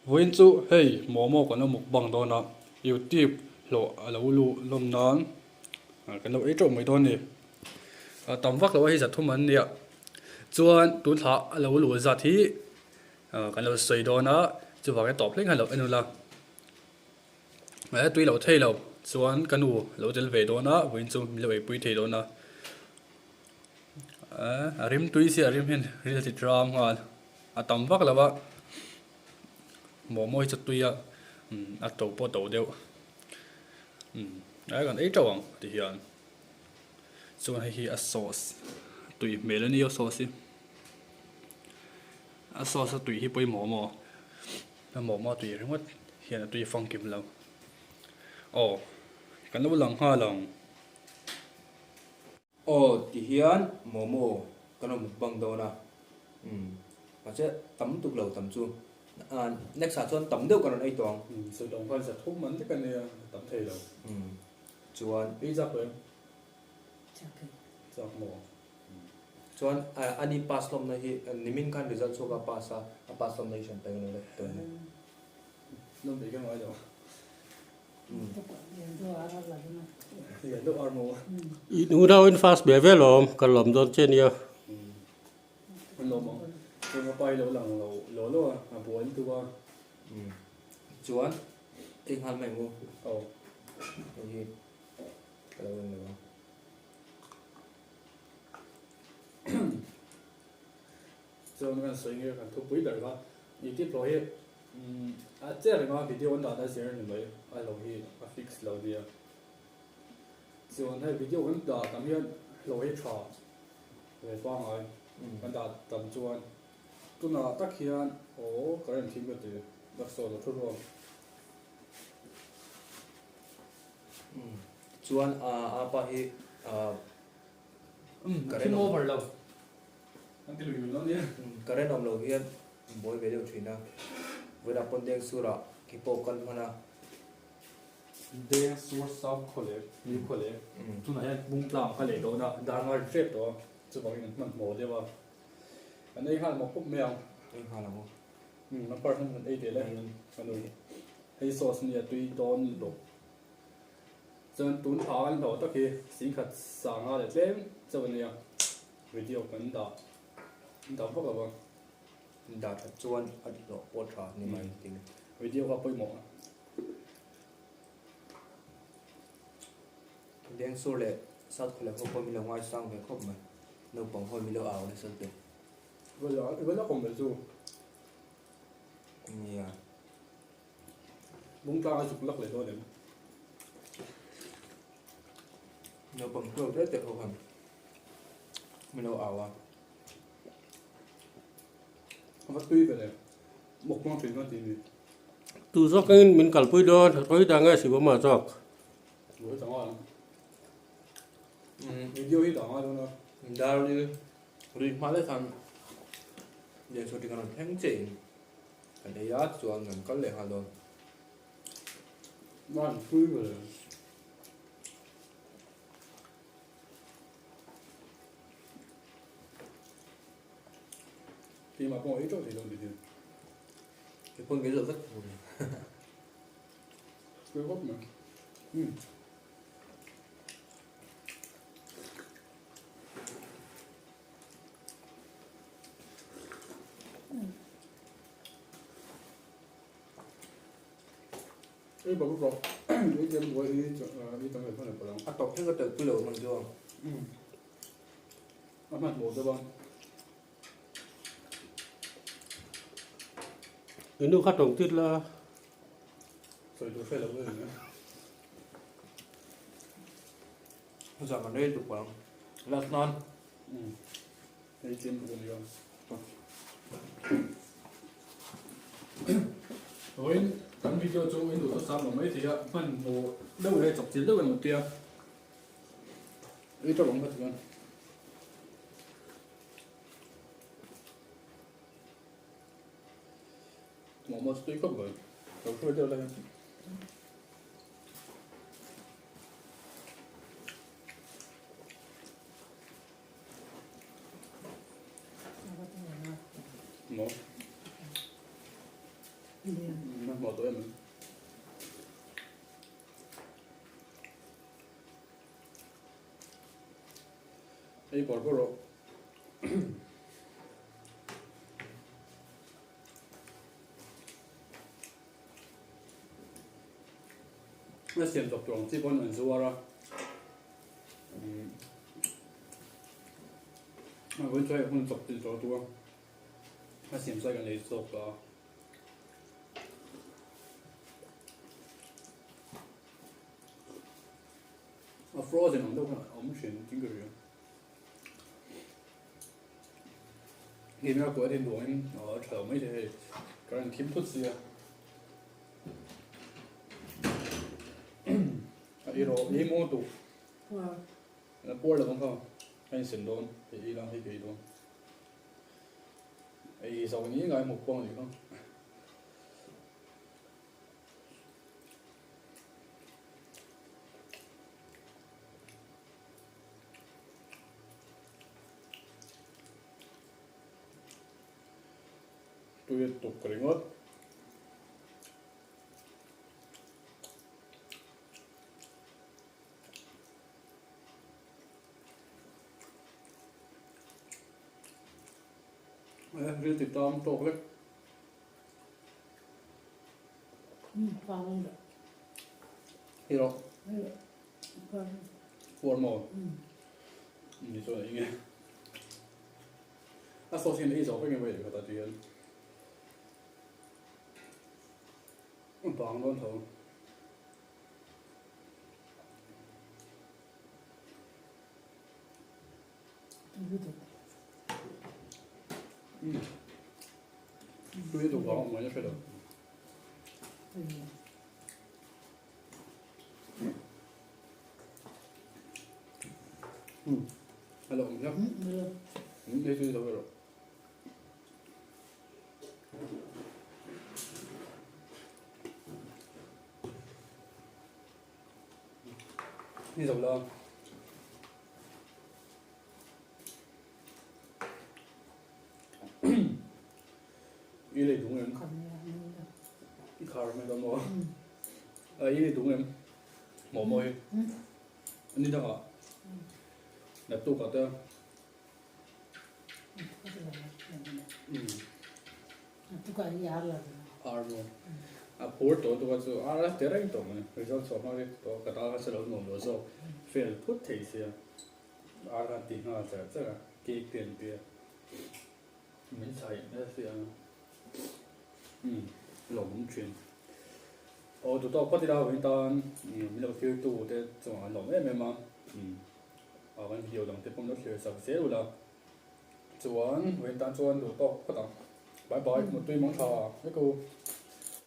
Vawiin chu hei momo kan lo mukbang dawn a, youtube hlawh a lo luh lawm nan kan lo ei teuh mai dawn a ni. Tam vak lo a hei zathum an nia, chuan tun thla a lo luh zat hi kan lo sawi dawn a, chuvangin tawp thleng khan lo en ula. Tui lo thei lo chuan ka nu lo tel ve dawn a, vawiin chu min lo eipui thei dawn a. A rim tui sia a rim hian ril a ti tram nghal a tam vak lo a momo hi chu tui a a to pawh a to deuh a kan ei teuh ang ti hian chuan hei hi a sauce tui hmel a nia sauce hi a sauce a tui hi pawimawh maw a momo tui ringawt hian a tui famkim lo aw kan lo lang nghal ang. Aw ti hian momo kan rawn mukbang dawn a, umm mahse tam tuk lo tam chu ah next ah chuan tam deuh kan rawn ei tawh ang. Umm sawi tawng khan zathum man vek a nia tam thei lo. Umm chuan. Ei chak em? Chak e. Chak maw? Chuan ani pass hlawmna hi nimin khan result chhuak a pass a, a pass hlawmna hi hran peng a lo la ti dawn a ni. Hlawm ve ka ngai lo. I unauin first ve ve lawm, ka lawm dawn che nia. Chuan ei nghal mai ang u. Hei hi ka lo en lo ang. Chuan kan sawi nge kan thupui ber kha i tip hlawh hi a che reng a video an dahna zir a ni mai a lo hi a fix lo nia chuan hei video kan dah tam hian hlawh hi tha ve pangai kan dah tam chuan tunah tak hian aw current thim ka ti dak saw lo thu ruang. Chuan a pa hi current over lo. An ti lui lui lo nia. Current awm lo hian buai ve deuh thin a. Vawilah pawn deng surah khi pawh kal hman a. Deng sur south khaw leh new khaw leh tunah hian bung tlang ka lei dawn a, dar ngai ri hrep tawh a, chuvangin an hmanhmawh deuh a. An ei nghal mawp mawp mai ang. Ei nghal ang u. Umm a part hian kan ei tel e. Ka nu hei sauce nia tui dawn lutuk. Chuan tun thla kan hlawh tak hi singkhat sanga leh tlem chauh a nia. Video kan dah dah vak lo a. Dah that chuan a hlawh pawh tha ni mai tin. Video kha pawimawh a. Dengsur leh South Khawleh ho pawh min lo ngaisang ve khawp mai. Naupang ho min lo au nasa lutuk. I va la kawm ve chu. Nia. Bungtlang a zuk lak leh dawn em? Naupang hnuai te te ho khan min lo au a. A va tui ve le. Mukbang thin kan ti mi. Tu zawkin min kalpui dawn, hawi dah nge si bawm ah zawk. Hawi dah ngai ang. Video hi dah ngai dawn a. Dar ri ri hma leh khan Lianchhawti kan rawn thleng che in kan ei a chuan kan kal leh nghal dawn. Nan tui ve le. Keimah pawh ei teuh thei lo ni hi. Kei pawn kei zawh vek tur ni. Tui khawp mai. Umm. Ei bak bak ei kem buai hi i tam ve hman a palang. A tawp thleng ka telh pui lo hman chu. Umm. A hman hmawh deuh a. I nu kha tawng tir la. Sawi tur hre lo em em. Zan kan rei tuk ang. Last nan. Umm. Ei kem bawk a nia. Vawiin kan video chu in duh thusam lo mai thei a, hmanhmawh deuh leh chawp chil deuh emaw tia ei tawp ang ka ti chuan. Momo chu tui khawp mai, lo hruai deuh la hian. Maw? Hmanhmawh tawh em? Ei bawrh bawrh rawh. A siam chawp tur ang chi pawn an zuar a. A vawiin chuan hei hun chawp tih tawh tur a. A siam sawi kan ei zawk tawh a. A frozen ang deuh khan a awm thin tin ka hria. Hei mera kuah hian duangin a tha lo mai thei hei current thim thut sia. A ei rawh ei maw tuk. A puar lo ang kha a insen dawn hei ei lang hei ka ei dawn. Ei zo ni ngai mukbang anih kha. Tui a tuk ringawt. Ril ti tang tawk lek. Hi rawh. Puar maw? Ni chuan a ing e. A sauce hian ei zawk vek em vei kha ta ti hian. Bang dawn tho. Tui duh vang awm mai a hre lo. A lo awm hlauh. Hei tui zo erawh. Ni zo la. I lei dung em? I khar mai dawn maw? I lei dung em? Maw maw hi. Ni dangah naktuk ah te. Ar maw? A phur tawh tuk a chu ar a ti reng tawh mai. Result chhuah hma vek tawh ka ta kha chu lo nuam lo zawk. Fail phut thei sia. Ar khan ti nghal char char a, cake te an ti a, min chhaih nasa si a, umm lawmawm thin. Aw duh tawk phawt ila vawiin tan min lo thlir tu te chungah an lawm em em a, umm kan video dang te pawh min lo thlir sak zel ula, chuan vawiin tan chuan duh tawk phawt ang. Bye bye, mutui mang tha vek u.